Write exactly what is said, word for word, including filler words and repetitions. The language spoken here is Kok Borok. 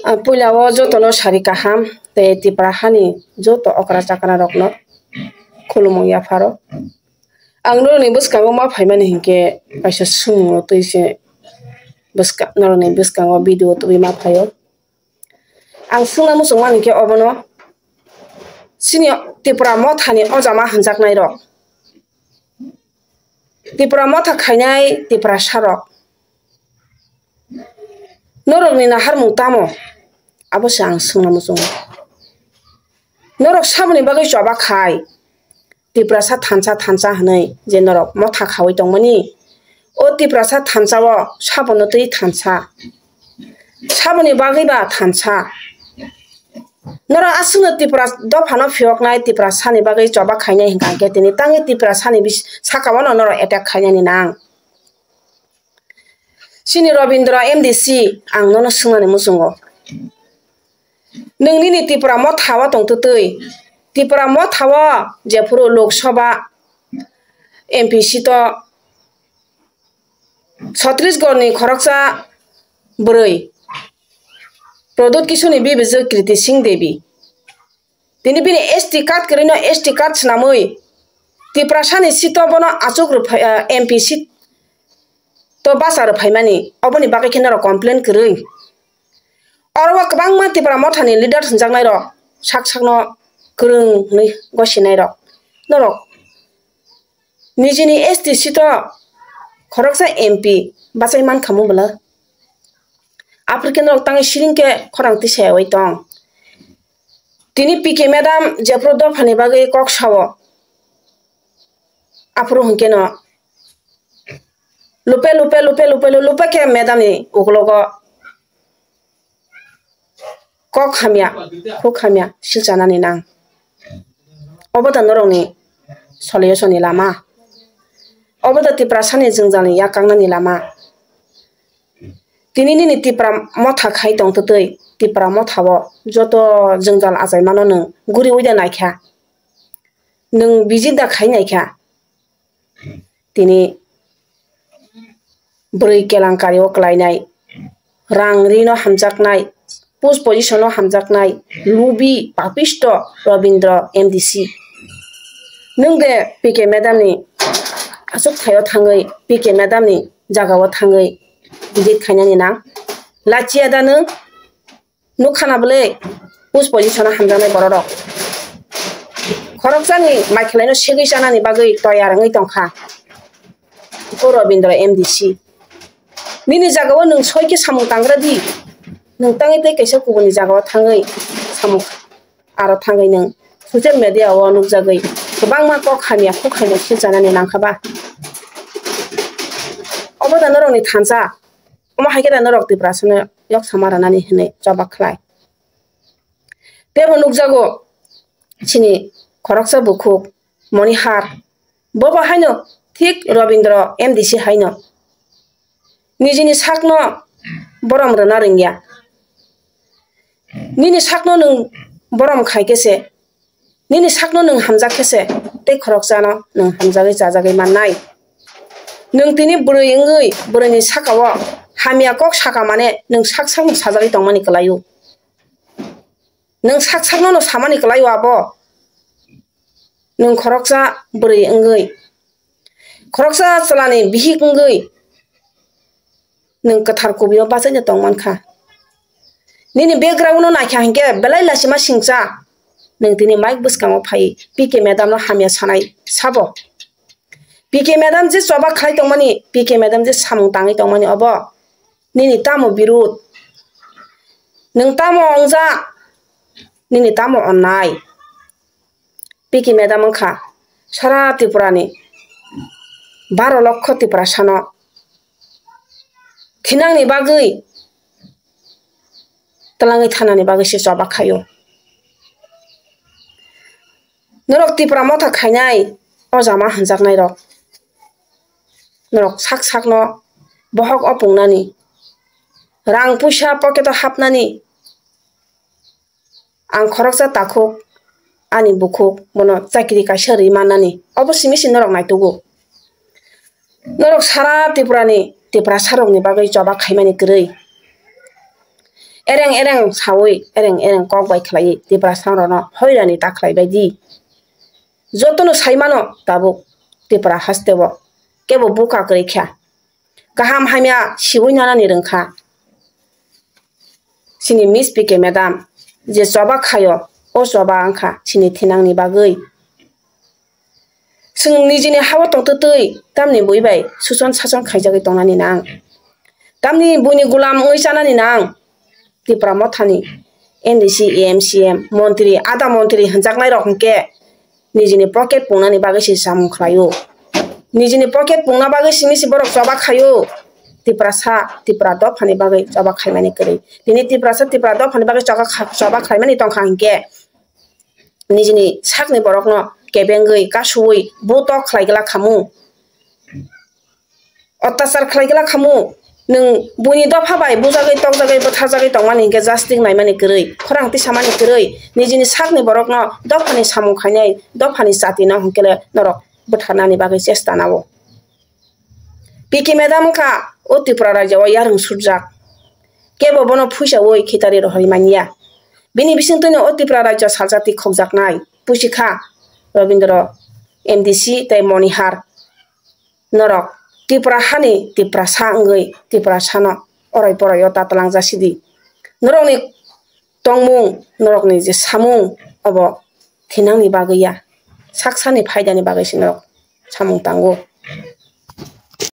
Ang puila o jotono sari kaham tei Tipra hani joto okra chakra rokno khulumung yapharo. Ang norokni bwskango ma phaimani hinkhe kaisa swngmung twi se bwska-, norokni bwskango video tubui ma phaio. Ang swngna muchungmani khe obono, chini Tipra mothani ojama hanjaknairok, Tipra motha khainai Tiprasarok, norokni naharmung tamo? Abo se ang swngna muchungo. Norok saboni bagwi choba khai? Tiprasa thansa thansa hwnwi je norok motha khaui tongmani, o Tiprasa thansa o sabono twi thansa, saboni bagwi ba thansa. Norok aswkno Tipra dophano phiyoknai, Tiprasani bagwi choba khainai hwnkha khe tini tangwi Tiprasani bis-, sakao no norok attack khainani nang. Chini Robindra M D C, ang nono swngmani muchungo. Nwng nini Tipra motha o tongtwtwi, Tipra motha o jephuru Lok Sabha M P seat o Chhattisgarh ni khoroksa bwrwi Pradyut Kishore ni bibijwk Kriti Singh Devi. Tini bini S T card kwrwino S T card swnamwi Tiprasani seat o bono achuk rwphai, ah, M P seat o basa rwphaimani, oboni bagwi khe norok complain kwrwi. Oro o kwbangma Tipra mothani leader hwnjaknairok sak sakno kwrwng hwnwi gosinairok. Norok nijini S T seat o khoroksa M P bachai mankha mu bwla? Aphuru khe norok tangwi siring khe khorang twi sayaui tong. Tini P K madam jephuru dophani bagwi kok sao, aphuru hwnkhe no lupe lupe lupe lupe lupe khe madam ni ukologo kok hamya, khuk hamya silchanani nang. Obo da norokni solution ni lama? Obo da Tiprasani jwngjalni yak kaknani lama? Tini nini Tipra motha khai tongtwtwi, Tipra motha o joto jwngjal achaimano nwng guriui da naikha, nwng visit da khai naikha. Tini bwrwi kelankari o kwlainai, rang rino hamjaknai, post position o hamjaknai, lubi, papisto Robindra M D C. Nwng de P K madam ni aswk thaio thangwi, P K madam ni jagao thangwi visit khainani nang? Lachiya da nwng? Nukha na bwle, post position o hamjaknai bororok. Khoroksani mai khwlaino segwi chanani bagwi toyar wngwi tongkha o Robindra M D C. Nini jagao nwng soi khe samung tangra di. Nwng tangwi tei kaisa kubuni jagao thangwi samung, aro thangwi nwng social media o nukjagwi kwbangma kok hamya kok hamya silchanani nangkha ba? Obo da norokni thansa? Omo hai khe da norok Tiprasano yok sama rwnani hwnwi choba khlai. Teibo nukjago chini khoroksa bukhuk Monihar, bobo haino thik Robindra M D C haino nijini sakno borom rwna rwngya. Nini sakno nwng borom khai khe se, nini sakno nwng hamjak khe se, tei khoroksano nwng hamjagwi chajagwi mannai. Nwng tini bwrwi wngwi bwrwini sakao hamya kok saka mane nwng sak sakno sajagwi tongmani kwlaio. Nwng sak sakno no samani kwlaio abo. Nwng khoroksa bwrwi wngwi, khoroksa chwlani bihik wngwi nwng kwthar kubui o bachaino tong mankha. Nini background no naikha hinkhe belai lachima singcha. Nwng tini mic bwskango phai P K madam no hamya sanai sabo. P K madam je choba khlai tongmani, P K madam je samung tangwi tongmani obo nini tamo birud? Nwng tamo wngjak? Nini tamo onnai? P K madam wngkha sara Tripura ni baro lokho Tiprasano thinangni bagwi, twlangwi thanani bagwi se choba khaio. Norok Tipra motha khainai, o jama hanjaknai rok, norok sak sakno bohok o pungnani, rang puisa pocket o hapnani, ang khoroksa takhuk, ani bukhuk bono chakiri kaisa rwi mannani, obo simi se norok naitugo. Norok sara Tripura ni Tiprasa rok ni bagwi choba khaimani kwrwi. Ereng ereng sawi, ereng ereng kok bai khlaiwi Tiprasa rokno hoirani ta khlai bai di. Jotono sai mano tabuk Tipra haste o kebo buka kwrwi kha. Kaham hamya siwi nanani rwng kha. Chini Miss P K madam je choba khaio, o choba wngkha chini thinangni bagwi. Chwng nijini hao tongtwtwi tamni bui bai suchon sachon khaijagwi tongnani nang? Tamni buini gulam wngwi chanani nang? Tipra Mothani M D C, M C M, montri, ada montri hwnjaknai rok hwnkhe nijini pocket pungnani bagwi se samung khlaio. Nijini pocket pungna bagwi simi se borok choba khaio. Tiprasa, Tipra dophani bagwi choba khaimani kwrwi. Tini Tiprasa, Tipra dophani bagwi choba kha-, choba khlaimani tongkha hwnkhe nijini sakni borokno kebengwi, kasuwi, butok khlai glak khamu. Ottachar khlai glak khamu. Nwng buini dopha bai bujagwi, tokjagwi, bwtharjagwi tongmani hwnkhe justice naimani kwrwi, khorang tisamani kwrwi, nijini sakni borokno dophani samung khainai, dophani chatino hwnkhe norok bwtharnani bagwi chesta nao. P K madam wngkha o Tripura rajyo o yarwng sutjak. Kebo bono phuisawi khitari rohorwi manya. Bini bisingtwino o Tripura rajyo saljak twi khokjaknai puisi kha Robindra M D C tei Monihar. Norok Tripura hani Tiprasa wngwi Tiprasano orai poraio ta twlangjak sidi. Norokni tongmung, norokni je samung, obo thinangni bagwi ya, saksani phaidani bagwi se norok samung tango.